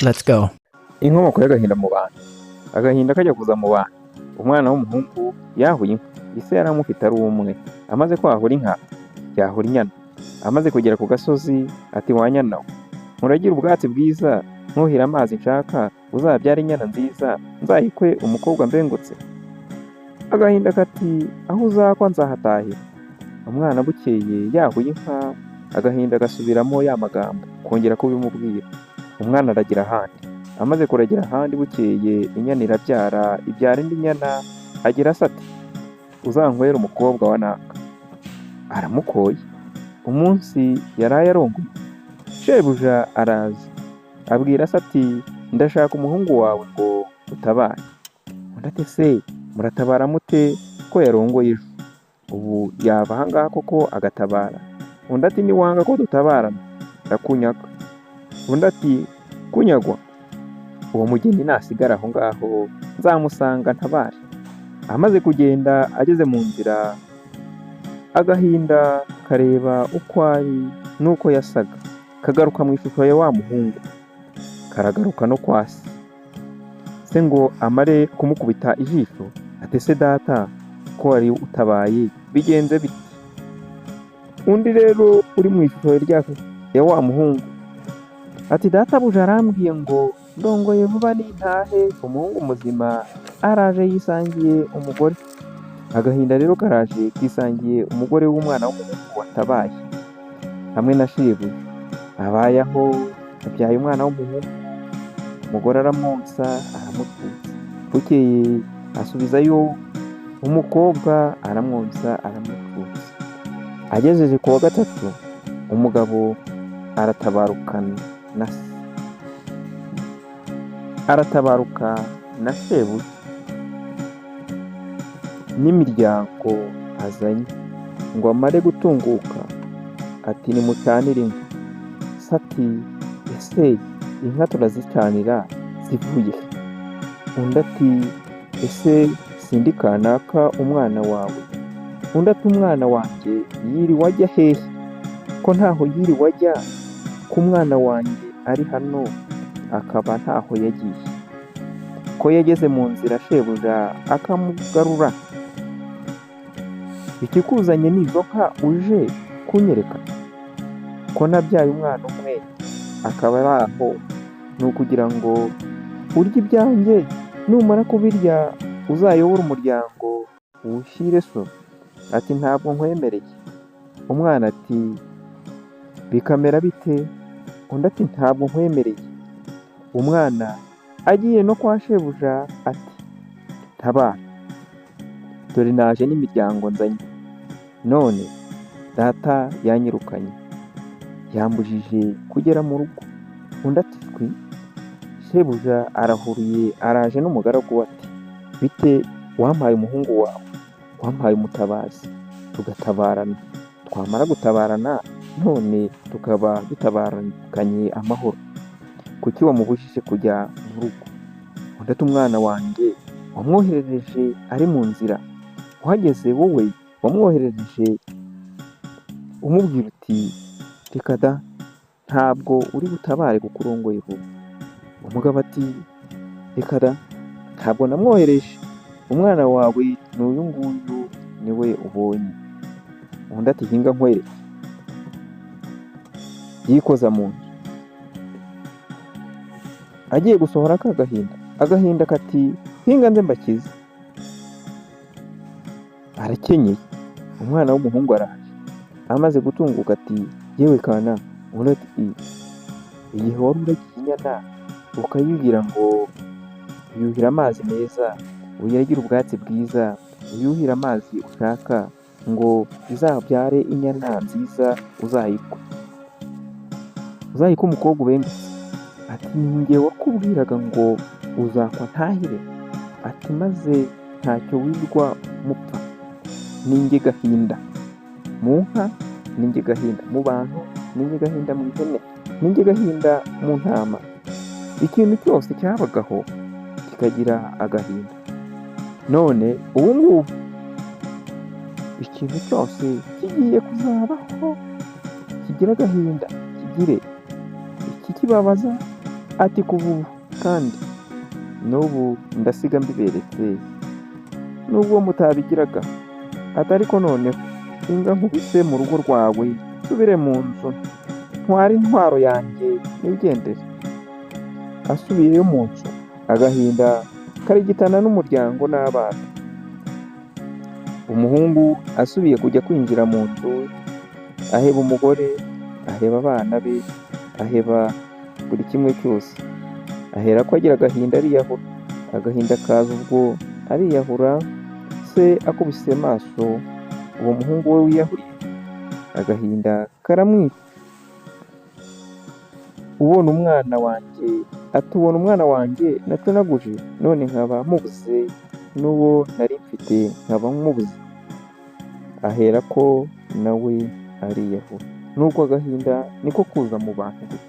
Let's go. Inkomoko y'agahinda mu bantu. Agahinda kajya kuza mu bantu, umwana w'umuhungu yahuye inka. Ise yari amufite ari umwe. Amaze kwahura inka, yahura inyana. Amaze kugera ku gasozi ati: "Wa nyana we, nkuragire ubwatsi bwiza, nkuhire amazi nshaka, uzabyare inyana nziza, nzayikwe umukobwa mbengutse." Agahinda kati: "Aho uzakwa nzahatahira." Umwana bukeye yahuye inka, agahinda gasubiramo ya magambo, kongera kubimubwira. Umwana aragira ahandi. Amaze kuragira ahandi, bukeye inyana irabyara, ibyara indi nyana. Agira se ati: "Uzankwere umukobwa wa naka." Aramukoye. Umunsi yaraye arongoye, shebuja araza, abwira se ati: "Ndashaka umuhungu wawe ngo utabare." Undi ati: "Se muratabara mute ko yarongoye ejo? Ubu yava ahangaha koko agatabara?" Undi ati: "Niwanga ko dutabarana ndakunyaga." Undi ati: "Kunyagwa? Uwo mugeni nasigara aho ngaho nzamusanga ntabare." Amaze kugenda, ageze mu nzira, agahinda kareba uko ari n'uko yasaga, kagaruka mu ishusho ya wa muhungu, karagaruka no kwa se. Se ngo amare kumukubita ijisho ati: "Se data, ko wari utabaye, bigenze bite?" Undi rero uri mu ishusho ya wa muhungu ati: "Databuja arambwiye ngo ndongoye vuba nintahe, umuhungu muzima araje yisangiye umugore." Agahinda rero karaje kisangiye umugore w'umwana w'umuhungu watabaye hamwe na shebuja. Abaye aho abyaye umwana w'umuhungu, umugore aramwonsa, aramututsa. Bukeye asubizayo umukobwa, aramwonsa, aramututsa. Agejeje ku wa gatatu, umugabo aratabarukana na se, aratabaruka na shebuja n'imiryango azanye. Ngo amare gutunguka ati: "Nimucanire inka." Se ati: "Ese inka turazicanira zivuye he?" Undi ati: "Ese sindi kanaka umwana wawe?" Undi ati: "Umwana wanjye yiriwe ajya hehe, ko ntaho yiriwe ajya, ko umwana wanjye ari hano akaba ntaho yagiye, ko yageze mu nzira shebuja akamugarura? Ikikuzanye ni izo nka uje kunyereka, ko nabyaye umwana umwe akaba ari aho? Ni ukugira ngo urye ibyanjye, numara kubirya uzayobore umuryango uwushyire so?" Ati: "Ntabwo nkwemereye." Umwana ati: "Bikamera bite?" Undi ati: "Ntabwo nkwemereye." Umwana agiye no kwa shebuja ati: "Tabara, dore naje n'imiryango nzanye, none data yanyirukanye, yambujije kugera mu rugo." Undi ati: "Shwi!" Shebuja arahuruye, araje n'umugaragu we ati: "Bite, wampaye umuhungu wawe, wampaye umutabazi tugatabarana, twamara gutabarana none tukaba dutabarukanye amahoro, kuki wamubujije kujya mu rugo?" Undi ati: "Umwana wanjye wamwoherereje ari mu nzira, uhageze wowe wamwoherereje umubwira uti: 'Reka da, ntabwo uri butabare kuko urongoye vuba.'" Umugabo ati: "Reka da, ntabwo namwohereje, umwana wawe ni uyu nguyu, niwe ubonye." Undi ati: "Hinga nkwereke." Yikoza mu nzu, agiye gusohora ka gahinda, agahinda kati: "Hinga nze mbakize." Arakenyeye, umwana w'umuhungu araje. Amaze gutunguka ati: "Yewe kana." Undi ati: "Igihe wari uragiye inyana ukayibwira ngo yuhire amazi meza, uyiragire ubwatsi bwiza, uyuhire amazi ushaka, ngo izabyare inyana nziza, uzayikwe, uzayikwe umukobwa ubengutse." Ati: "Ni njye wakubwiraga ngo uzakwa ntahire." Ati: "Maze ntacyo wirirwa mupfa, ni njye gahinda mu nka, ni njye gahinda mu bantu, ni njye gahinda mu ihene, ni njye gahinda mu ntama." Ikintu cyose cyabagaho kikagira agahinda. None ubu ngubu ikintu cyose kigiye kuzabaho kigira agahinda, kigire ikikibabaza. Ati kuva ubu kandi n'ubu ndasiga mbiberetse nubwo mutabigiraga, ati ariko noneho imbwa nkubise mu rugo rwawe, nsubire mu nzu ntware intwaro yanjye nigendere. Asubiyeyo mu nzu agahinda karigitana n'umuryango n'abana. Umuhungu asubiye kujya kwinjira mu nzu, aheba umugore, aheba abana be, aheba buri kimwe cyose. Aherako agira agahinda ariyahura. Agahinda kaza ubwo ariyahura, se akubise amaso uwo muhungu we wiyahuriye, agahinda karamwica. Ubona umwana wanjye, ati ubona umwana wanjye nacunaguje none nkaba mubuze, n'uwo nari mfite nkaba mubuze. Aherako nawe ariyahura. Nuko agahinda niko kuza mu bantu gusa.